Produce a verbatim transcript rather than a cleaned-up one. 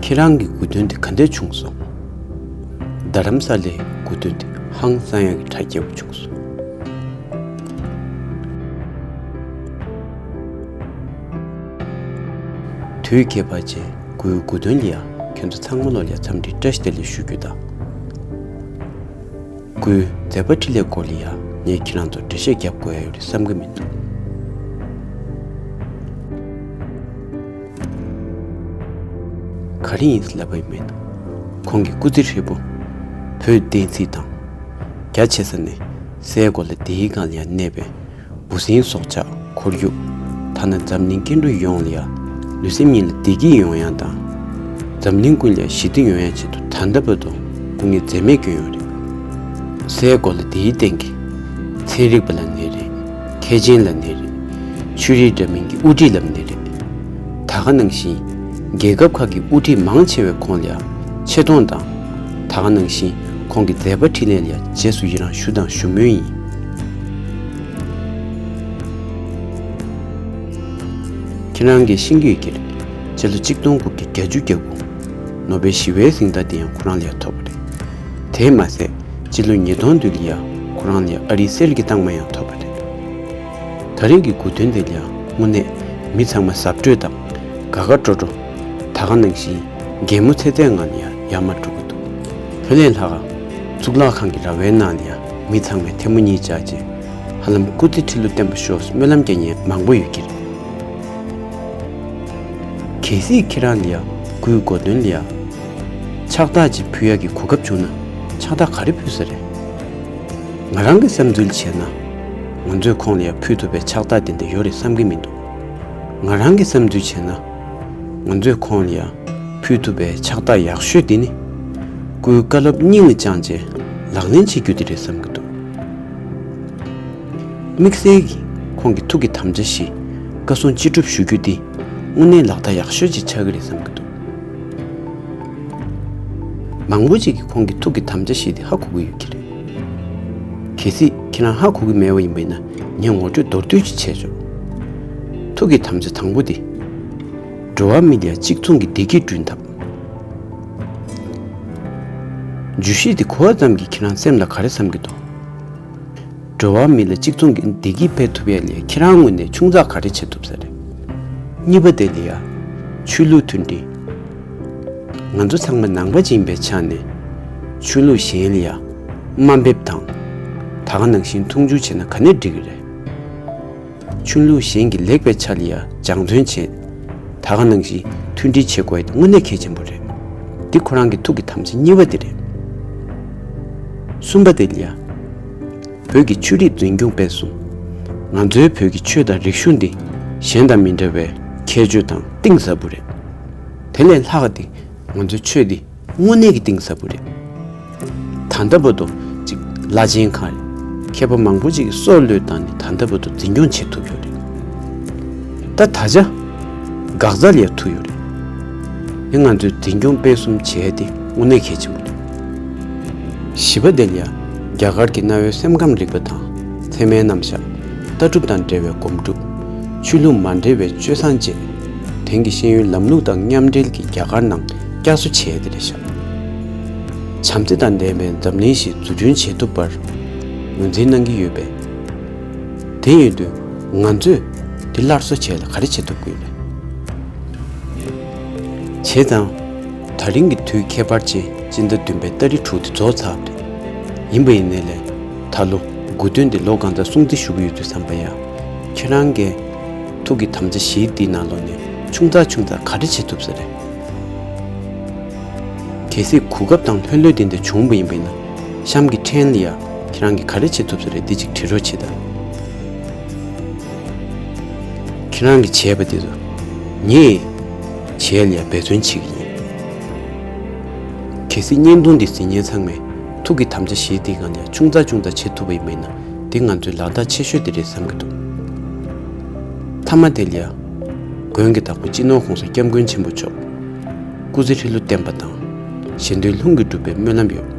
ཁྱེད་རང་གི་དགོས་འདུན་དེ་ག་འདྲ་བྱུང་སོང་། རྡ་རམ་ས་ལའི་དགོས་འདུན་དེ་ཧང་སང་ཡག་གི་གྲ་རྒྱས་པོ་བྱུང་སོང་། དུས་ཁྱད་པར་ཅན་སྐུའི་དགོས་འདུན་ལ་ཡ་ཁྱོད་ཚོ་ཚང་མ་ལོ་ལ་ཡ་འཚམས་འདྲི་བཀྲ་ཤིས་བདེ་ལེགས་ཞུ་རྒྱུ་དང་། སྐུའི་མཛད་པ་འཕྲིན་ལས་སྐོར་ལ་ཡ་ངས་ཁྱེད་རང་ཚོར་འགྲེལ་བཤད་རྒྱབ་དགོས་ཡ་ཡོད་རེད་བསམ་གི་མི་འདུག་ག་རེ་ཡིན་ལབ་པ་ཡིན་མིན། ཁོང་གི་སྐུ་ཚེ་ཧྲིལ་པོ་བོད་བསྟན་སྲིད་དང་། རྒྱ་ཆེ་ས་ནས་སའི་གོ་ལ་འདིའི་སྒང་ལ་ཡ་གནས་པའི་འབུ་སྲིན་སྲོག་ཆགས་ཁོར་ཡུག་ཐ་ན་འཛམ་གླིང་སྐྱེ་འགྲོ་ཡོངས་ལ་ཡ་ལུས་སེམས་གཉིས་ལ་བདེ་སྐྱིད་ཡོང་ཡ་དང་། འཛམ་གླིང་ཀུན་ལ་ཡ་ཞི་བདེ་ཡོང་ཡ་ཆེད་དུ་ད་ལྟ་བར་དུ་སྐུ་ངལ་འཛེམས་མེད་བསྐྱོན་ཡོད་རེད། སའི་གོ་ལ་འདིའི་སྟེང་གི་ཚན་རིག་པ་ལ་ནི་རེད། མཁས་ཅན་ལ་ནི་རེད། ཆོས་རིག་འདྲ་མིན་གྱི་དབུ་ཁྲིད་ལ་ནི་རེད། ད་ག་ནང་བཞིན་རྒྱལ་ཁབ་ཁག་གི་དབུ་ཁྲིད་མང་ཆེ་བས་ཁོང་ལ་ཡ་ཆེ་མཐོང་དང་། ད་ག་ནང་བཞིན་ཁོང་གི་མཛད་པ་འཕྲིན་ལས་ལ་ཡ་རྗེས་སུ་ཡི་རང་ཞུ་དང་ཞུ་མུས་ཡིན། ཁྱེད་རང་གིས་ཤེས་ཀྱི་ཡོད་ཀྱི་རེད། སྤྱི་ལོ་གཅིག་སྟོང་དགུ་བརྒྱ་བརྒྱད་ཅུ་གྱ་དགུ། ནོ་བེལ་ཞི་བའི་གཟེངས་རྟགས་དེ་ཡང་ཁོ་རང་ལ་ཡ་ཐོབ་པ་རེད། དེས་མ་ཟད་སྤྱི་ལོ་ཉིས་སྟོང་བདུན་ལ་ཡ་ཁོ་རང་ལ་ཡ་ཨ་རིའི་གསེར་གྱི་རྟགས་མ་ཡང་ཐོབ་པ་རེད། ད་རེས་ཀྱི་དགོས་འདུན་དེ་ལ་ཡ་དངོས་གནས་མི་ཚང་མ་གཟབ་སྤྲོས་དང་དགའ་དགའ་སྤྲོ་སྤྲོ། ད་ག་ནང་བཞིན་གད་མོ་ཚད་ཚད་ངང་ལ་ཡ་ཡར་མར་འགྲོ་གི་འདུག་དེ་ལས་ལྷག་ག་གཙུག་ལག་ཁང་གི་ར་བའི་ནང་ལ་ཡ་མི་ཚང་མས་ཐལ་མོ་གཉིས་བཅག་རྗེས་ཧ་ལམ་སྐུ་ཚེ་ཁྲི་ལོ་བརྟན་པར་ཤོག་སྨོན་ལམ་རྒྱག་མཁན་མང་པོ་ཡོད་ཀྱི་རེད། གལ་སྲིད་ཁྱེད་རང་ལ་ཡ་སྐུའི་དགོས་འདུན་ལ་ཡ་ཕྱག་རྟགས་ཅིག་ཕུལ་ཡག་གི་གོ་སྐབས་བྱུང་ན་ཕྱག་རྟགས་ག་རེ་ཕུལ་ས་རེད། ང་རང་གི་བསམ་ཚུལ་བྱས་ན། ང་ཚོས་ཁོང་ལ་ཡ་ཕུལ་ཐུབ་པའི་ཕྱག་རྟགས་དེ་འདྲ་ཡོད་རེད་བསམ་གྱི་མི་འདུག་ང་རང་གི་བསམ་ཚུལ་བྱས་ན། ང་ཚོས་ཁོང་ལ་ཡ་ཕུལ་ཐུབ་པའི་ཕྱག་རྟགས་ཡག་ཤོས་དེ་ནི། སྐུའི་བཀའ་སློབ་སྙིང་ལ་བཅངས་རྗེས་ལག་ལེན་བྱེད་རྒྱུ་དེ་རེད་བསམ་གྱི་འདུག་དམིགས་བསལ་གྱིས་ཁོང་གི་ཐུགས་ཀྱི་དམ་བཅའ་བཞི་བཀའ་གསུང་ཅི་སྒྲུབ་ཞུ་རྒྱུ་དེ་དངོས་གནས་ལག་བསྟར་ཡག་ཤོས་ཅིག་ཆགས་ཀྱི་རེད་བསམ་གྱི་འདུག་མང་པོ་ཅིག་གིས་ཁོང་གི་ཐུགས་ཀྱི་དམ་བཅའ་བཞི་དེ་ཧ་གོ་གི་ཡོད་ཀྱི་རེད། གལ་སྲིད་ཁྱེད་རང་ཧ་གོ་གི་མེད་པ་ཡིན་པས་ན་ངས་ངོ་སྤྲོད་མདོར་བསྡུས་ཅིག་བྱས་ཆོག་ཐུགས་ཀྱི་དམ་བཅའ་དང་པོ་དེ། འགྲོ་བ་མི་ལ་གཅིག་མཚུངས་ཀྱི་བདེ་སྐྱིད་བསྐྲུན་ཐབས། བརྗོད་གཞི་དེ་གོ་བ་ཙམ་གྱིས་ཁྱེད་རང་སེམས་ལ་ག་རེ་བསམ་གྱི་འདུག་འགྲོ་བ་མི་ལ་གཅིག་མཚུངས་ཀྱི་བདེ་སྐྱིད་སྤེལ་ཐུབ་ཡ་ལས་ཁྱེད་རང་ངོས་ནས་ཆུང་ཙག་ག་རེ་བྱེད་ཐུབ་ས་རེད། གཉིས་པ་དེ་ལ་ཡ། ཆོས་ལུགས་མཐུན་སྒྲིལ། ང་ཚོ་ཚང་མ་ནང་པ་ཅིག་ཡིན་པའི་ཆ་ནས། ཆོས་ལུགས་གཞན་ལ་ཡ། དམའ་འབེབས་དང་། ད་ག་ནང་བཞིན་མཐོང་ཆུང་བྱས་ན་ག་ནས་འགྲིག་གི་རེད། ཆོས་ལུགས་གཞན་གྱི་ལེགས་པའི་ཆ་ལ་ཡ་སྦྱང་བརྩོན་བྱེད། ད་ག་ནང་བཞིན་མཐུན་སྒྲིལ་བྱེད་དགོས་ཡ་དེ་དངོས་གནས་གལ་ཆེན་པོ་རེད། འདི་ཁོ་རང་གི་ཐུགས་ཀྱི་དམ་བཅའ་གཉིས་པ་དེ་རེད། གསུམ་པ་དེ་ལ་ཡ། བོད་ཀྱི་ཆོས་རིག་འཛིན་སྐྱོང་སྤེལ་གསུམ། ང་ཚོའི་བོད་ཀྱི་ཆོས་དང་རིག་གཞུང་འདི་གཞན་དང་མི་འདྲ་བའི་ཁྱད་ཆོས་དང་གཏིང་ཟབ་པོ་རེད། དེ་ལས་ལྷག་ག་དེ་ང་ཚོའི་ཆོས་འདི་དངོས་གནས་ཀྱི་གཏིང་ཟབ་པོ་རེད། ད་ལྟ་བར་དུ་ཅིག་བླ་ཆེན་ཁག་རེད། མཁས་པ་མང་པོ་ཅིག་གིས་སྲོག་བློས་བཏང་ནས་ད་ལྟ་བར་དུ་འཛིན་སྐྱོང་བྱེད་ཐུབ་ཡོད་རེད། ད་ད་ཆ་འགག་རྩ་ལ་ཡ་ཐུག་ཡོད་རེད། འདི་ང་ཚོས་འཛིན་སྐྱོང་སྤེལ་གསུམ་བྱས་ཏེ་དངོས་གནས་གལ་ཆེན་པོ་རེད། བཞི་པ་དེ་ལ་ཡ་རྒྱ་གར་གྱི་གནའ་བོའི་སེམས་ཁམས་རིག་པ་དང་ཚད་མའི་རྣམ་གཞག་ལྟ་གྲུབ་དང་འབྲེལ་བའི་སྒོམ་སྒྲུབ། ཆོས་ལུགས་མ་འབྲེལ་བའི་སྤྱོད་བཟང་བཅས། དེང་གི་ཤེས་ཡོན་ལམ་ལུགས་དང་མཉམ་འབྲེལ་གྱིས་རྒྱ་གར་ནང་བསྐྱར་གསོ་བྱས་ཏེ་རེད་ཤག་བྱམས་བརྩེ་དང་ལྡན་པའི་འཛམ་གླིང་ཞིག་འཛུགས་སྐྲུན་བྱེད་ཐུབ་པར་ངོས་འཛིན་གནང་གི་ཡོད་པས། དེ་ཡིན་དུས་ང་ཚོས་དེ་སླར་གསོ་བྱས་ལ་ག་རེ་བྱེད་ཐུབ་ཀྱི་ཡོད་རེད། བྱས་ཙང་། ད་རིང་གི་དུས་ཁྱད་པར་ཅན་སྤྱི་ཟླ་བདུན་པའི་ཏ་རིག་དྲུག་དེ་རྫོགས་ཚར་བ་རེད། ཡིན་པ་ཡིན་ནའི་ལས་ད་ལོ་དགུ་སྟོན་དེ་ལོ་གང་ཙམ་སྲུང་བརྩི་ཞུ་གི་ཡོད་དུས་ཙམ་པ་ཡ། ཁྱེད་རང་གིས་ཐུགས་ཀྱི་དམ་བཅའ་བཞིའི་འདིའི་ནང་ལོགས་ནས་ཆུང་ཙག་ཆུང་ཙག་ག་རེ་བྱེད་ཐུབ་ས་རེད། གལ་སྲིད་གོ་སྐབས་དང་ལྷོད་ལྷོད་དེ་འདྲ་བྱུང་བ་ཡིན་པ་ཡིན་ན་གཤམ་གྱི་ཕྲན་ལ་ཡ་ཁྱེད་རང་གིས་ག་རེ་བྱེད་ཐུབ་ས་རེད་འདི་གཅིག་བྲིས་རོགས་བྱེད་དང་། ཁྱེད་རང་གིས་བྱས་པ་དེ་ཚོ་ངས་བྱས་ལ་ཡ་འབད་བརྩོན་བྱེད་ཀྱི་ཡིན། གལ་སྲིད་བརྙན་ཐུང་འདི་གཟིགས་མཁན་ཚང་མས་ཐུགས་ཀྱི་དམ་བཅའ་བཞིའི་འདིའི་སྒང་ལ་ཡ་ཆུང་ཙག་ཆུང་ཙག་བྱེད་ཐུབ་པ་ཡིན་པ་ཡིན་ན་འདི་ང་ཚོའི་ལག་རྟགས་ཆེ་ཤོས་དེ་རེད་བསམ་གྱི་འདུག་མཐའ་མ་དེ་ལ་ཡ། མགོན་གྱི་བདག་པོ་སྤྱི་ནོར་༸གོང་ས་༸སྐྱབས་མགོན་ཆེན་པོ་མཆོག་སྐུ་ཚེ་ཁྲི་ལོ་བརྟན་པ་དང་། གཞན་དོན་ལྷུན་གྱིས་གྲུབ་པའི་སྨོན་ལམ་ཡོད།